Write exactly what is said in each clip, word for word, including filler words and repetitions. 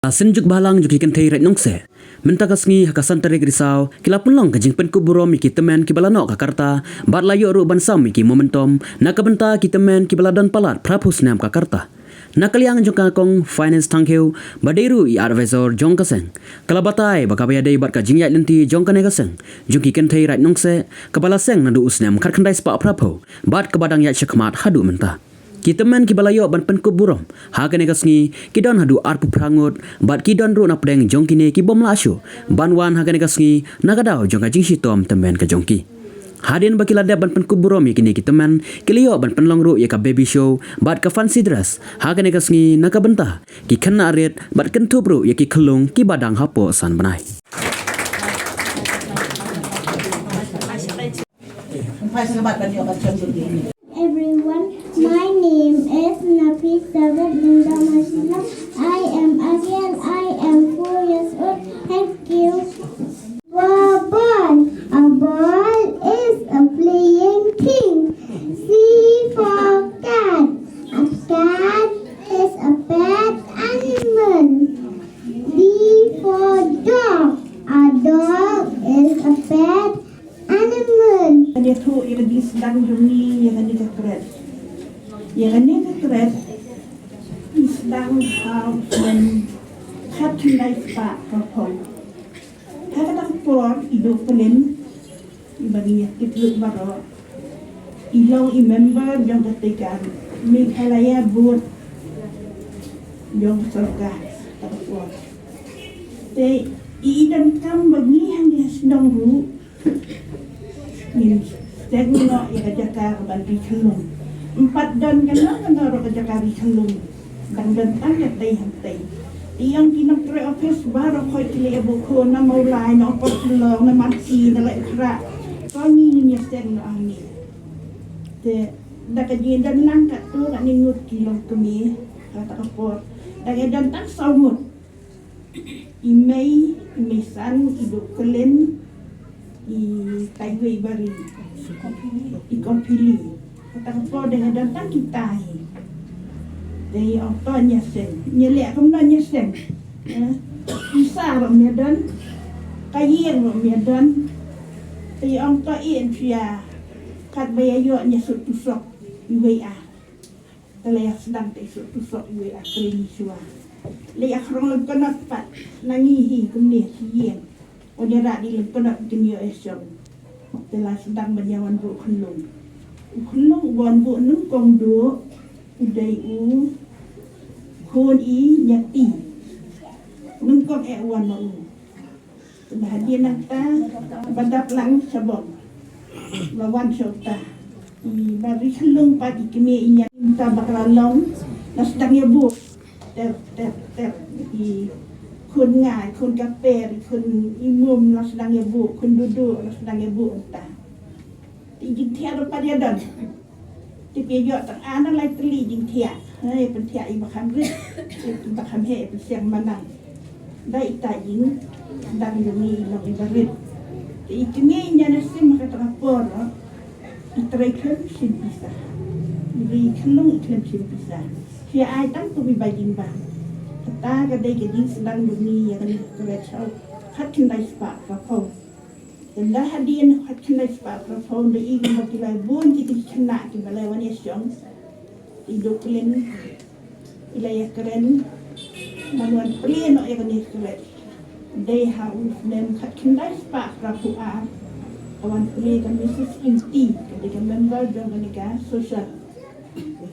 La synjuk bhalang jong ki kynthei Raid Nongkseh. Mynta ka sngi ha ka san tarik Risaw, ki la pynlong ka jingpynkup burom ïa ki tymmen kiba la noh ka karta, bad la ïoh ruh ban sam ïa ki momentum, na ka bynta ki tymmen kiba la don palat phra phew snem ka karta. Na ka liang jong ka Kong Finance Thangkhiew, ba dei ruh i advisor jong ka seng, ka la batai ba kaba ïadei bad ka jingïaid lynti jong kane ka seng jong ki kynthei Raid Nongkseh, kaba la seng naduh u snem khatkhyndai spah phra phew, bad kaba dang ïaid shakhmat haduh mynta. Ki tymmen kiba la ïoh ban pynkup burom ha kane ka sngi ki don haduh arphew phra ngut, bad ki don ruh na pdeng jong kine ki bym lah shuh ban wan ha kane ka sngi na ka daw jong ka jingshitom tymmen ka jong ki. Hadien ba ki la dep ban pynkup burom ïa kine ki tymmen, ki la ïoh ban pynlong ruh ïa ka baby show bad ka fancy dress ha kane ka sngi na ka bynta ki khynnah rit, bad kynthup ruh ïa ki khyllung kiba dang hapoh san bnai. Everyone, my name is Nafisa Linda Masina. I am a girl. I am four years old. Thank you. A ball. A ball is a playing thing. C for cat. A cat is a pet animal. D for dog. A dog is a pet animal. Ngan ïathuh ïa ka jingsdang jong ngi ïa kane ka kret. Ïa kane ka kret ngi sdang ha u snem khatkhyndai spah phra phew. Ha kata ka por i Duh Klen, iba ngi ïa tip lut baroh, i long i member jong ka Taikan, Meghalaya Board jong ka sorkar kata ka por. Te i, i donkam ba ngi hangne ha shnong ruh ngin seng noh ïa ka jaka kaban ri khyllung. Ym pat don kano kano ruh ka jaka ri khyllung. Dang don tang katei hangtei. Te ïa ki nongtrei office baroh khoit ki leit ïa buh khun na Mawlai, na Upper Shillong, na Marki, na Laitkhrah. Ko ngi ngin ïa seng noh hangne. Te da ka jingdon lang katto katne ngut ki longkmie ha kata ka por. Dang ïa don tang saw ngut. I mei, i mei san, i Duh Klen, i Taiwei Bari, i Kompili. Kata ka por dang ïa don tang kita hi. Dang ïa ong to ñia seng. Ñia leh kumno ñia seng. Eh, pisa ruh ym ïa don. Ka ïing ruh ym ïa don. Te ïa ong to ïa en pia. Katba ïa ïoh ñia suk tu sok. Iwei ah. Te la ïa sdang te suk tu sok iwei ah kylli shuwa. La ïa khrong lyngkot pat na ngi hi kumne shi ïing. Wan ïa rah dih lyngkot kin ïoh ïa shong. Te la sdang ban ïa wan buh khunlung. U khunlung u wan buh nyngkong duh u dei u khun i Ñiati. Nyngkong eh u wan ma u. Te ba hadien nangta ba dap lang sha bong. Ba wan sha uta. I ba ri khyllung pat i kmie i Ñiati nangta ba ka la long la sdang ïa buh. Ter ter ter i khun nga, i khun ka per, i khun i mum la sdang ïa buh, khun dudu la sdang ïa buh nangta. Te i jingthiah ruh pat ïa don. Te phi ïoh tang ana lai tylli jingthiah. Hei, pynthiah i ba kham rit, i ba kham heh, i pynsiang manang. Da ita jingdang jong ngi i long i ba rit. Te i kmie i Ñianesim ha kata ka por, i trei khlem shim pisa. I ri khlem, i khlem shim pisa. Phi ai tang kum i ba jingbam. Kata ka dei ka jingsdang jong ngi ïa kane ka kret shaw. Khatkhyndai spah ka phew. Tang da hadien khatkhyndai spah phra phew da i kumba ki la bun kita ki khynnah kiba la wan ïa shong. I Duh Klen i la ïa kren ban wan plie noh ïa kane ka kret. Dei ha u snem khatkhyndai spah phra phew ar ka wan plie ka Missus Inti, ka dei ka member jong kane ka social.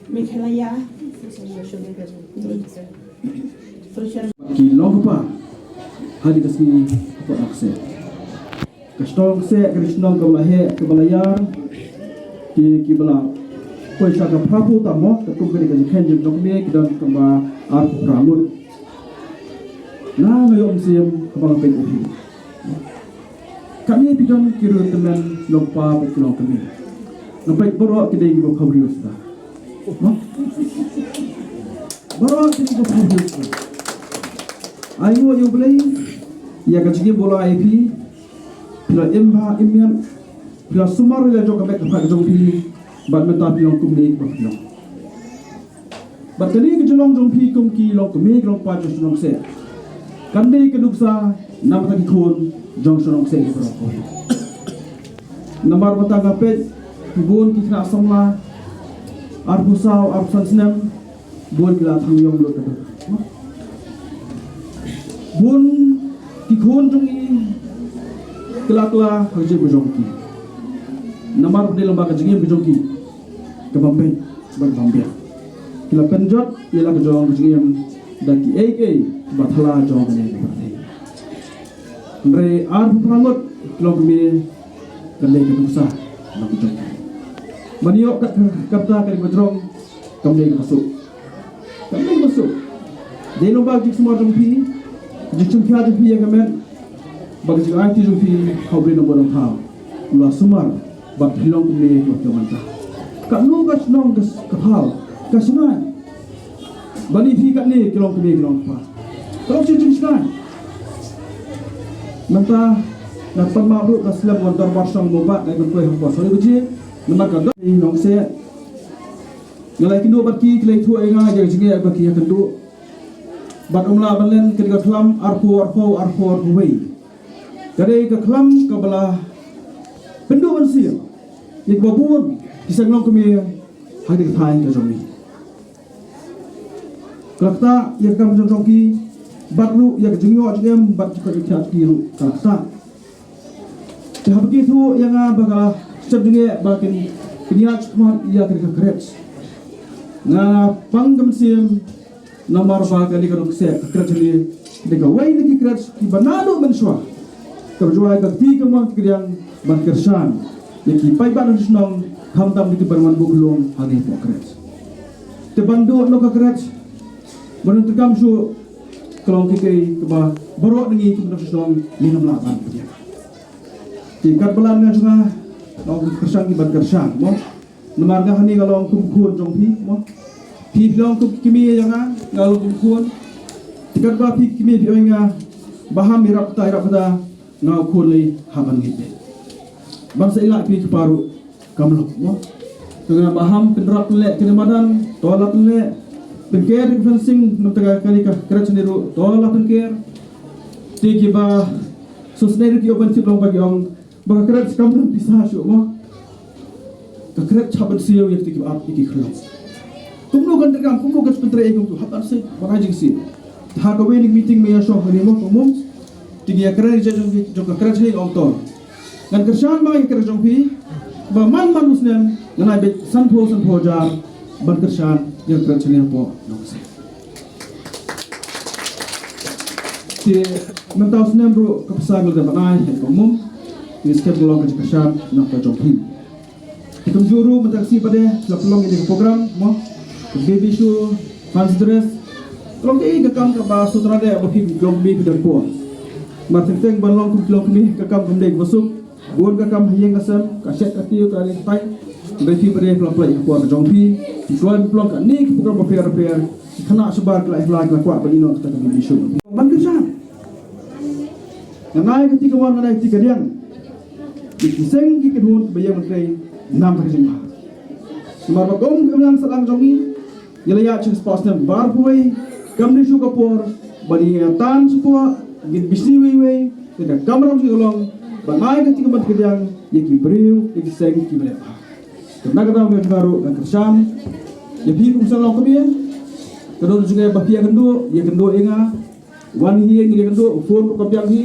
Meghalaya Social. Ki long kpa ha kane ka sngi hapoh Nongkseh. Ka shnong Nongkseh ka dei shnong kaba la heh kaba la ïar. Ki, kiba la poi sha ka phra phew tam mo, katkum kane ka jingkheiñ jong ka kmie ki don kumba arphew phra ngut. Nga nga ïoh mynsiem kaba nga peit ïa phi. Kane phi don ki riew tymmen, ki long kpa bad ki long kmie. Nga peit baroh ki dei kiba kham riew suda. Mo? Baroh ki dei kiba kham riew suda. Ai nguh ïa U Blei ïa ka jingim ba u la ai ïa phi. Phi la im bha im miat, phi la sumar ïa la jong ka met ka phad ka jong phi. Bad mynta phi long kumne ba phi long. Bad kane ka jinglong jong phi kum ki longkmie ki longkpa jong shnong Nongkseh, Kan dei ka nuksa namar ki khun jong shnong Kseh baroh kawei. Namar mynta nga peit ki bun ki khynnah samla arphew saw arphew san snem, bun ki la thang ïong lut ka dor. Bun ki khun jong ngi ki la kylla ha ka jingim jong ki. Namar ba dei lyngba ka jingim jong ki kaba bam beit bad bam biang. Ki la pynjot ïa la ka jong ka jingim da kiei kiei ba thala jong kane ka pyrthei. Hynrei arphew phra ngut ki longkmie kan dei ka nuksa na ka jong ki. Ban ïoh kat ka, kata ka dei ka jrong kam dei ka suk. Kam dei ka suk. Dei lyngba ka jingsumar jong phi, ka jingshim khia jong phi ïa ka met, bad ka jingaiti jong phi ha U Blei Nongbuh Nongthaw, u la sumar bad phi long kumne kumta mynta. Katno ka shnong, ka, ka thaw, ka shnong. Bad ïa phi katne ki long kmie ki long kpa. Ka long jingshngaiñ. Mynta nga pan map ruh ka slem wan dorbar shnong Mawbah, nga kynthoi ha ka por saw baje. Namar ka dei nong se. Nga la ïakynduh bad ki, ki la ïathuh ïa nga ïa ka jingeh ba ki ïakynduh. Bad ym lah ban len, ka dei ka khlam arphew arphew arphew arphew wei. Ka dei ka khlam kaba la pynduh mynsiem ïa kiba bun ki seng longkmie ha ka dei ka thaiñ ka jong ngi. Ka la ktah ïa ka kam jong jong ki, bad ruh ïa ka jingïoh jingem bad jingkoit jingkhiah ki ruh ka la ktah. Te haba ki ïathuh ïa nga ba ka la sep jingeh ba kin, kin ïaid shakhmat ïa ka dei ka kret, nga pang ka mynsiem. Namar ba kane ka nong Kseh, ka kret jong ngi dei kawei na ki kret kiba naduh mynshuwa kaba ju ai ka kti kamon ka kdiang ban kyrshan ïa ki paidbah nongshong shnong, khamtam ïa ki ban wan buh khunlung hangne hapoh kret. Te ban duh noh ka kret, ban wan treikam shuh, ka long kaei kaba baroh na ngi kum nongshong shnong ngin ym lah ban pdiang. Te katba lah na jong nga, nga ong kyrshan ki ban kyrshan, mo. Namar nga hangne nga long kum khun jong phi, mo. Phi, phi long kum ki kmie ïa nga, nga long kum khun. Te katba phi ki kmie phi ong ïa nga ba ham ïarap kata, ïarap kata, nga u khun lei ha ban ngeit. Ban sa ïaleh phi ki paru kam long, mo. Te nga ba ham pynrap pynleh kane madan, to la pynleh, pynker ki fencing, namar kane ka kret jong ngi ruh, to la pynker. Te kiba sngewsynei ruh ki ong ban tip long ba ki ong ba ka kret kam don pisa shuh, mo. Ka kret hap ban siew ïa kito kiba ap, ïa ki khyllung. Kumno kan treikam, kumno kan pyntrei, kumno hap ban siew, ban ai jingsiew. Ha kawei na ki meeting me ïa shong hangne, mo, kumno. Te ngi ïa kren ïa jong, jong ka kret hi ong to. Ngan kyrshan ma ïa ka kret jong phi ba man man u snem ngan ai beit sanphew sanphew hajar ban kyrshan ïa ka kret jong ngi hapoh Nongkseh. Te mynta u snem ruh ka pisa ngi la dep ban ai, hynrei kumno, ngi skhem ka long ka jingkyrshan na ka jong phi. Te kumjuh ruh mynta ka sngi pat de la pynlong ïa ka program, mo, ka baby show, fancy dress. Ka long kaei ka kam kaba shu tyrwa de ba phi long kmie phi don por. Mar teng teng ban long kum ki longkmie ka kam kam dei kaba suk. Bun ka kam ha ïing ka sem, ka shet ka tiew, ka ri ka tai. Hynrei phi pat de phi la pynlong ïa ka por ka jong phi. Phi kloi phi pynlong kane ka program bapher bapher. Ki khynnah shabar ki la ïa la ki la kwah ban ïoh kata ka baby show. Ban kyrshan. Ngan ai ka kti kamon, ngan ai ka kti kadiang. Ki seng ki kynhun kiba ïeng ban trei nam ka jingbha. Namar ba kum ka imlang sahlang jong ngi, ngi la ïaid sha ka spah snem ba arphew wei, kam dei shuh ka por ban ïa tan shapoh, ngin bishni wei wei. Te ka kamram jong ngi ka long ban ai ka kti kamon kadiang ïa ki briew, ïa ki seng kiba leh bha. Te na ka daw kaba ruh ngan kyrshan ïa phi kum seng longkmie. Ka don jingeh ba phi ïakynduh, ïakynduh ïa nga. Wan hi, ngi ïakynduh, u phone ruh kam biang hi.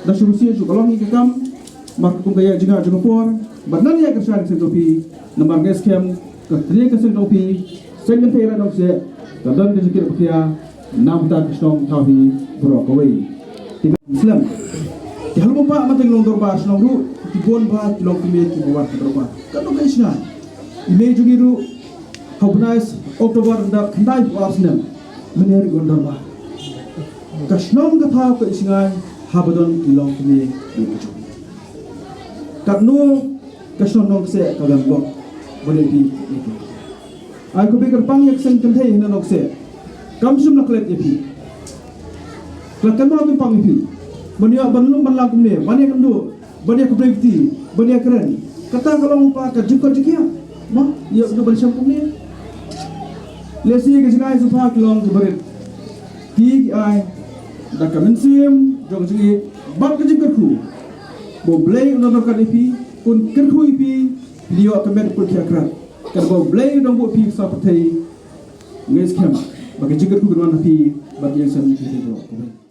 Da shu sien shu ka long hi ka kam. Mar kum ka ïa jingeh jong ka por. Bad ngan ïa kyrshan seng jong phi. Namar nga skhem ka kane ka seng jong phi, seng kynthei Rangbah Nongkseh, ka don ka jingkit ba khia na ka bynta ka shnong thaw hi baroh kawei. Te nga slem. Te haduh ba mynta ngi long dorbar shnong ruh, ki bun ba ki longkmie kiba wan ha dorbar. Ka long ka jingshngaiñ. I mei jong ngi ruh ha u bnai October, ynda khyndai phew ar snem, mynne ruh i wan dorbar. Ka shnong ka thaw ka jingshngaiñ haba don i longkmie. Katno ka shnong Nongkseh ka dang bok ba leh phi. Ai khublei kyrpang ïa ka seng kynthei na Nongkseh. Kam shym la klet ïa phi. Ka la kynmaw kyrpang ïa phi ban ïoh ban lum ban lang kumne, ban ïakynduh, ban ïakhublei kti, ban ïakren. Kata ka long pat ka jingkoit jingkhiah. Mo, ïa u ban shem kumne. Lehse ka jingai sngewbha ki long kiba rit. Ki, ki ai Da ka mynsiem jong ka jingïeit bad ka jingkyrkhu, ba U Blei un don ryngkat ïa phi, un kyrkhu ïa phi, phi ïoh ka met kut khia krat. Katba U Blei u dang buh phi ha pyrthei, nga ngeit skhem ba ka jingkyrkhu kan wan ha phi bad ka jingïaseng ïa phi baroh.